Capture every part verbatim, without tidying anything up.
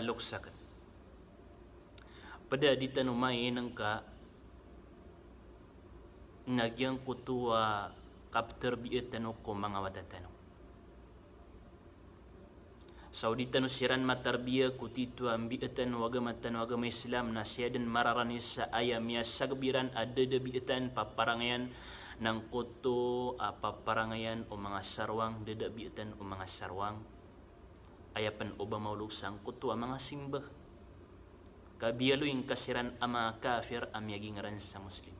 Lokes aken. Ped a di tano mainengka na giyangkoto a kaptarbiyaan tano ko manga wata tano. Sa o di tano siran matarbiya ko tito a mbiyaan o agama tano a agama Islam na siya den mararani sa aya miyasagbiran a dadabiyaan paparangayan nangkoto a paparangayan o manga sarwang, dadabiyaan o manga sarwang. Aya pen o ba maolog sangkoto a manga simba. Kabiyaloy ngka siran a manga kafir a miyagingaran sa Muslim.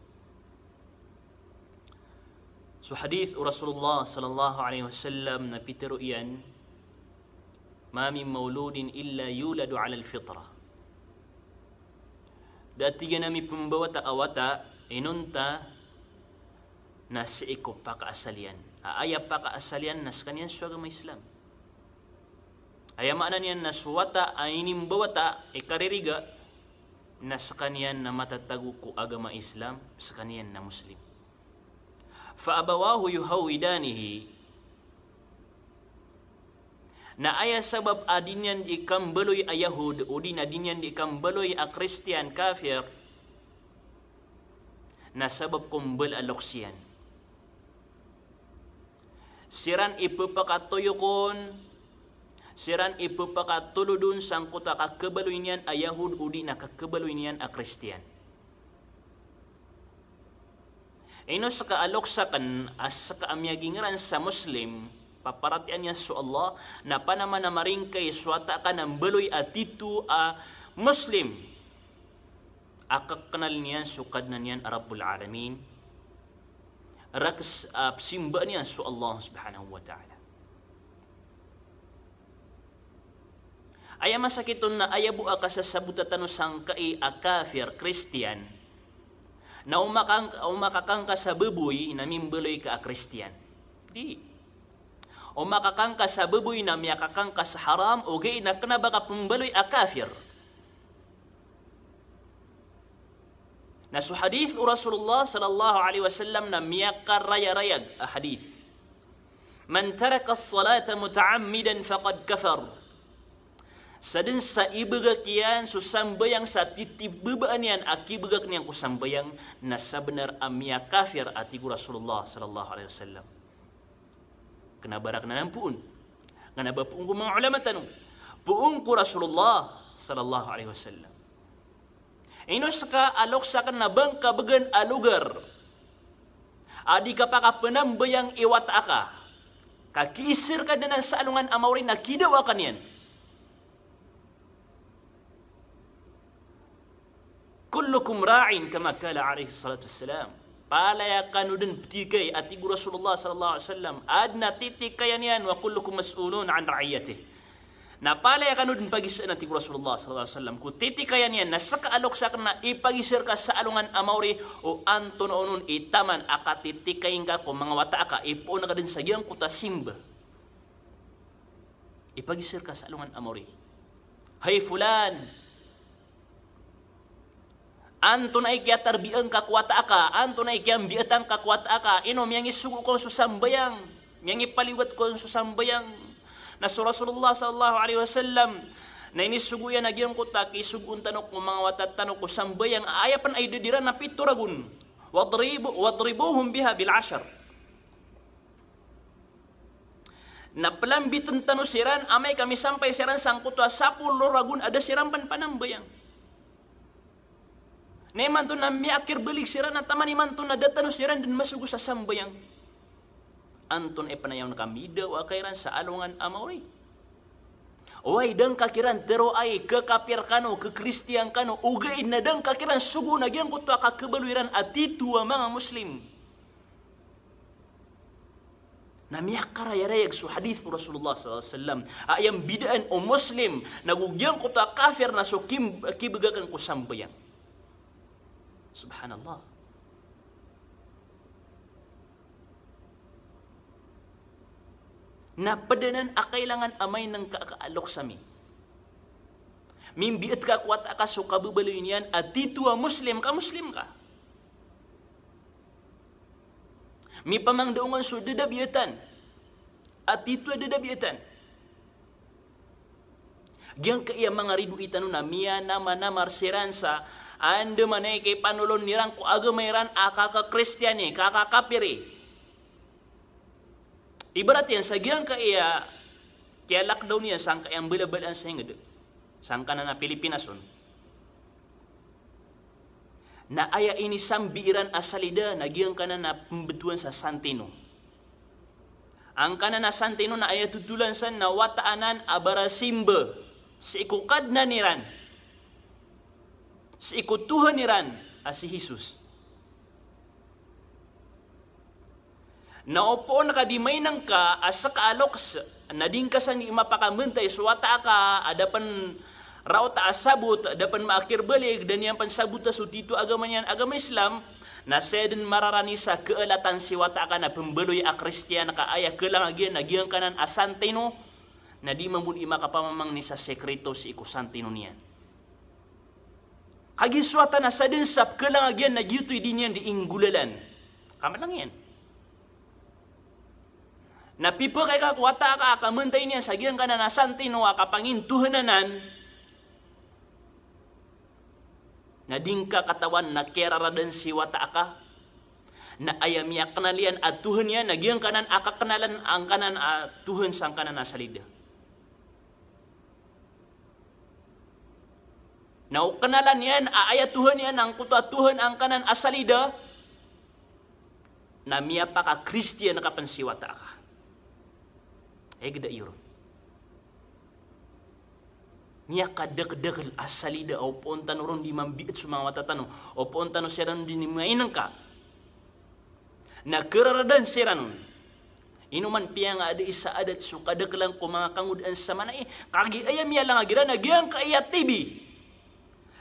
So hadith o Rasulullah sallallahu alaihi wasallam na pitero iyan, "Ma min mauludin illa yuladu ala al-fitrah." Da a tig iyan a mipembawata a wata inonta na sii ko pakaasal iyan. A aya pakaasal iyan na sekaniyan so agama Islam. Aya maana niyan na so wata a inimbawata i kaririga na sekaniyan na matatago ko agama Islam, sekaniyan na Muslim. Fa abawahu yuhawwidanihi. Na aya sabap a di niyan di kambaloy a Yahud, odi na di niyan di kambaloy a Kristiyan, kafir, na sabap ko mbala a lokes iyan. Siran i pepakatoyokon, siran i pepakatolodon sangkoto a kakebaloy niyan a Yahud odi na kakebaloy niyan a Kristiyan. Ino seka a lokes aken a seka a miyagingaran sa Muslim, paparatiyayaan iyan so Allah, na panaman a maringkai so wata aken a mbaloy a tito a Muslim a kekenal niyan so Kadnan iyan a Rabbul Alamin, rek s-, a, simbaan iyan so Allah Subhanahu wa Ta'ala. Aya masakit on na aya bo a kasasabota tano sangkai a kafir, Kristiyan, na o makang-, o makakangka sa baboy na mimbaloy ka a Kristiyan. Di. O makakangka sa baboy na miyakakangka sa haram, ogaid na kena ba ka pembaloy a kafir. Na so hadith o Rasulullah sallallahu alaihi wasallam na miyakarayarayag a hadith. "Man taraka as-salata muta'ammidan faqad kafar." Sa den sa ibegak iyan so sambayang sa titibebaan iyan a kibegak niyan ko sambayang, na sabenar a miyakafir, a tig o Rasulullah sallallahu alaihi wasallam. Kena ba raken anan poon. Kena ba poon ko manga ulama tano. Poon ko Rasulullah sallallahu alaihi wasallam. Ino seka a lokes aken na bangka began a logar a di ka pakapenambayang i wata aka, ka kiiser ka den sa alongan a maori na kidawa ka niyan. "Kullukum ra'in," kama qala alayhi salatu wassalam. Palaya kano den petikay, a tig o Rasulullah sallallahu alaihi wasallam. Aden a titikayan iyan, "Wa kullukum mas'ulun an ra'iyatih." Na palaya kano den pagisaan, a tig o Rasulullah sallallahu alaihi wasallam, ko titikayan iyan, na seka a lokes aken na ipagiser ka sa alongan a maori, o antonaa onon i taman a katitikayin ka ko manga wata aka, ipoon ka den sa giyangkoto a simba. Ipagiser ka sa alongan a maori. Hay fulan, antonaa i kiyatarbiyaan ka ko wata aka, antonaa i kiyambiyatan ka ko wata aka, ino miyangisogo ka on so sambayang, miyangipaliyogat ka on so sambayang. Na so Rasulullah sallallahu alaihi wasallam, na inisogo iyan a giyangkoto a kisogoon tano ko manga wata tano ko sambayang, a aya pen a idadiran na pito ragon. Wadribu-, wadribuhum biha bil ashar. Na pelambiten tano siran, amay ka misampay siran sangkoto a sapolo ragon a da siran pen panambayang. Na imanto na miyakirbalik siran, na taman imanto na da tano siran den masogo sa sambayang. Antonaa i penayawn ka midawa ka iran sa alongan a maori? Oway, da ngka kiran teroay, kekapir kano, kekristiyan kano, ogaid na da ngka kiran sogoon a giyangkoto a kakebaloy iran a tito a manga Muslim. Na miyakarayarayag so hadith o Rasulullah sallallahu alaihi wasallam a aya mbidaan o Muslim nago giyangkoto a kafir na so kim-, kibegakan ko sambayang. Subhanallah. Na ped anan a kailangan a mainengka ka a lokes ami. Mimbiet ka ko wata aka so kabebaloy niyan a tito a Muslim ka, Muslim ka. Mipamangdaongan so dadabiatan a tito a dadabiatan. Giyangkaya manga ridoay tano na miyanamar-namar siran sa andamanaya i kapanolon iran ko agama iran a kakakristiyan i, kakakapir i. Ibarat iyan sa giyangkaya kiyalockdown iyan sangkaya mbalabalaan sa ingd, sangkanan a Pilipinas on. Na aya inisambi iran a salida na giyangkanan a pmbtowan sa Santino. Angkanan a Santino na aya totolan san na wata anan a barasimba sii ko Kadnan iran, sii ko Tuhan iran a si Jesus. Na o poon ka di mainngka a ska a loks, na di ngka san di mapakamentay so wata aka a da pn raota a sabot, da pn maakir balig, da niyan pn sabota so tito a agama niyan, agama Islam, na saya dn mararani sa kaalatan si wata aka na pmbaloy a Kristiyan ka aya khalangan iyan na giyangkanan a Santino, na di mambo di makapamamangni sa sekrito sii ko Santino niyan. Kagiya so wata na sadn sa pkhalangan iyan na giyoto i di niyan di inggolalan. Kamalang iyan. Na pipakay ka ko wata aka a kamentay niyan sa giyangkanan a Santino a kapangintohan anan, na di ngka katawan na kiyararadan si wata aka na aya miyaknal iyan a Tuhan iyan na giyangkanan a kaknalan angkanan a Tuhan sangkanan a salida. Na o knalan iyan a aya Tuhan iyan angkoto a Tuhan angkanan a salida, na miyapakakristiyan ka pn si wata aka. Ay gda iyo ron. Miyakadakdakl a salida, o poon tano ron di mambiit so manga wata tano, o poon tano siran di mainngka. Na khararadan siran on. Ino man piyangaada i sa adat so kadaklan ko manga kangodaan sa manaya, kagiya aya miyalangan iran na giyangkaya T V.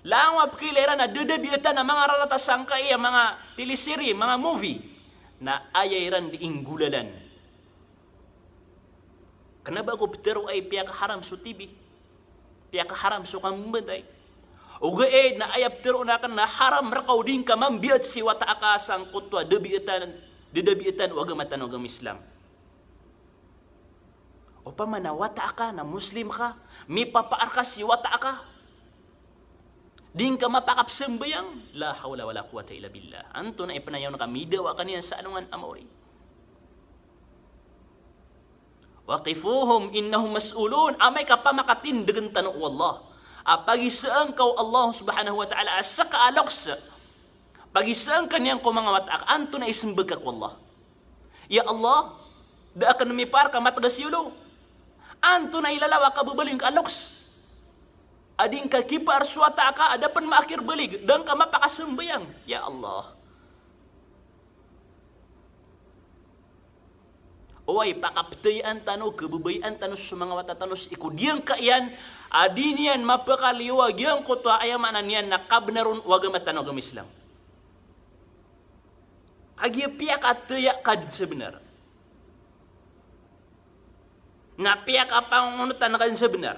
Langon a pkhailay iran a dadabiatan a manga rarata sangkaya manga teleserye, manga movie, na aya iran di inggolalan. Kna ba ko ptharoa i piyakaharam so T V, piyakaharam so kambantay. Ogaid na aya ptharoon akn na haram rka o di ngka mambiit si wata aka sangkoto a dabiatan, dadabiatan o agama tano a agama Islam. Opama na wata aka na Muslim ka, mipapaar ka si wata aka, di ngka mapakapsambayang, la hawla wala quwwata illa billah. Antonaa i pnayawn ka midawa ka niyan sa alongan a maori? Waqifuhum innahum mas'ulun. Amay ka pamakatindgn tano o Allah a pagisaan ka o Allah subhanahu wa ta'ala a ska a loks, pagisaan ka niyan ko manga wata aka, antonaa i smbag ka ko Allah? Ya Allah, da akn mipaar ka matgas i olo. Antonaa i lalaw a kababaloy ngka a loks a di ngka kipaar so wata aka a da pn maakir balig, da ngka mapakasambayang? Ya Allah. Oway, pakaptayaan tano, kababayaan tano so manga wata tano sii ko giyangkaiyan a di niyan mapakaliyowa giyangkoto a aya maana niyan na kabnar on o agama tano a agama Islam. Kagiya piyakataya ka dn sa bnar. Na piyakapangonotan ka dn sa bnar.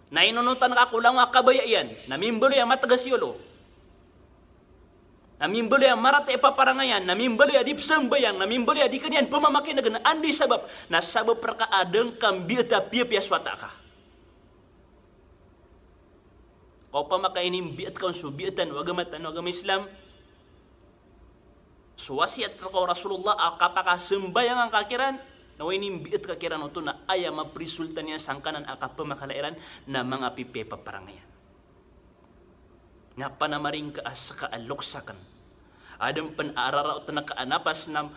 Na inonotan ka ko langon a kabaya iyan, na mimbaloy a matgas i olo, na mimbaloy a marata i paparangayan, na mimbaloy a di psambayang, na mimbaloy a di ka niyan pmamakin'g, na anda i sabap? Na sabap rka a da ngka mbiit a piyapiya so wata ka. Ka opama ka inimbiit ka on so biitan o agama tano a agama Islam, so wasiyat rka o Rasulullah a kapakasambayangan ka kiran, na o inimbiit ka kiran oto na aya maprisulta niyan sangkanan a kapmakala iran na manga pipiya i paparangayan. Na panamaring ka a ska a loks akn. Adn pn a raraot na ka a napas na,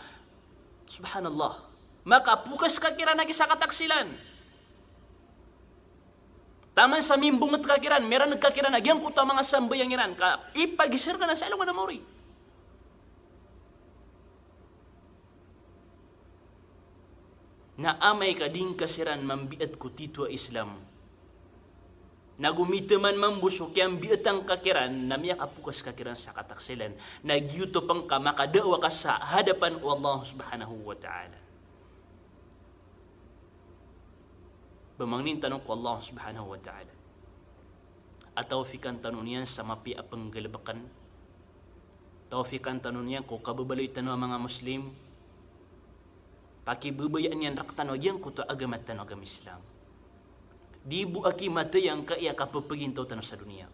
subhanallah. Makapokas ka kiran a gii sa kataksilan. Taman sa mimbonget ka kiran, miraneg ka kiran a giyangkoto a manga sambayang iran, ka ipagisir ka na sa alongan a maori. Na amay ka di ngka siran mambiit ko tito a Islam, nago mitaman mambo so kiyambiitan ka kiran, na miyakapokas ka kiran sa kataksilan. Na giyoto pn ka makadawa ka sa hadapan o Allah subhanahu wa ta'ala. Ba mangnin tano ko Allah subhanahu wa ta'ala a tawfiqan tano niyan sa mapiya a pnggalbkn. Tawfiqan tano niyan ko kababaloy tano a manga Muslim. Pakibabayaan iyan rktano a giyangkoto a agama tano a agama Islam. Di bo aki matay angkai a kapepegintaw tano sa doniya.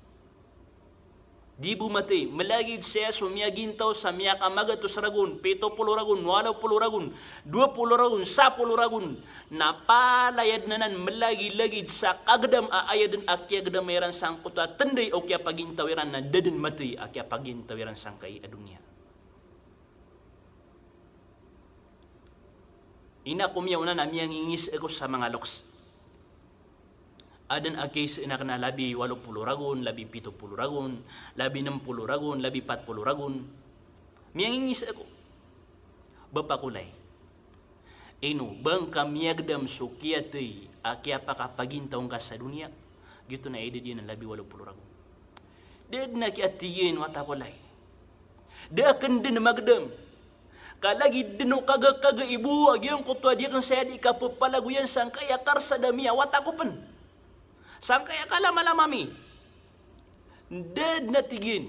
Di bo matay, melagid saya so miyagintaw sa miyakamagatos ragon, pito polo ragon, walo polo ragon, dowa polo ragon, sapolo ragon, na palaya den anan melagilagid sa kagedam a aya den a kiyagedama iran sangkoto a tenday o kiyapagintaw iran na da den matay a kiyapagintaw iran sangkai a doniya. Ino ko miyaona na miyangingis ako sa manga loks. Aden a kiyais ina kena labi walo polo ragon, labi pito polo ragon, labi nem polo ragon, labi pat polo ragon. Miyangingis ako. Bapa ko lay. Ino, ba ngka miyagedam so kiyatay a kiyapakapagintaw ngka sa doniya? Giyoto na ida diyan a labi walo polo ragon. Da den a kiyatig iyan, wata ko lay. Da aken den magedam. Ka lagid den o kagakaga i bo a giyangkoto a di aken saya di kapepalagoyan sangkai a karsada mi a wata ko pen. Sangkai a kalamalama mi. Da den a tig iyan.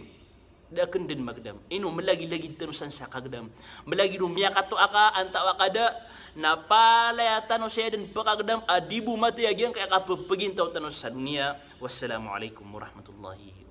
Da aken den magedam. Ino, melagilagid tano san sa kagedam. Melagid o miyakatoa ka, antawaa ka da, na palaya tano saya den pekagedam a di bo matay a giyangkai a kapepegintaw tano sa doniya. Wassalamu alaikum warahmatullahi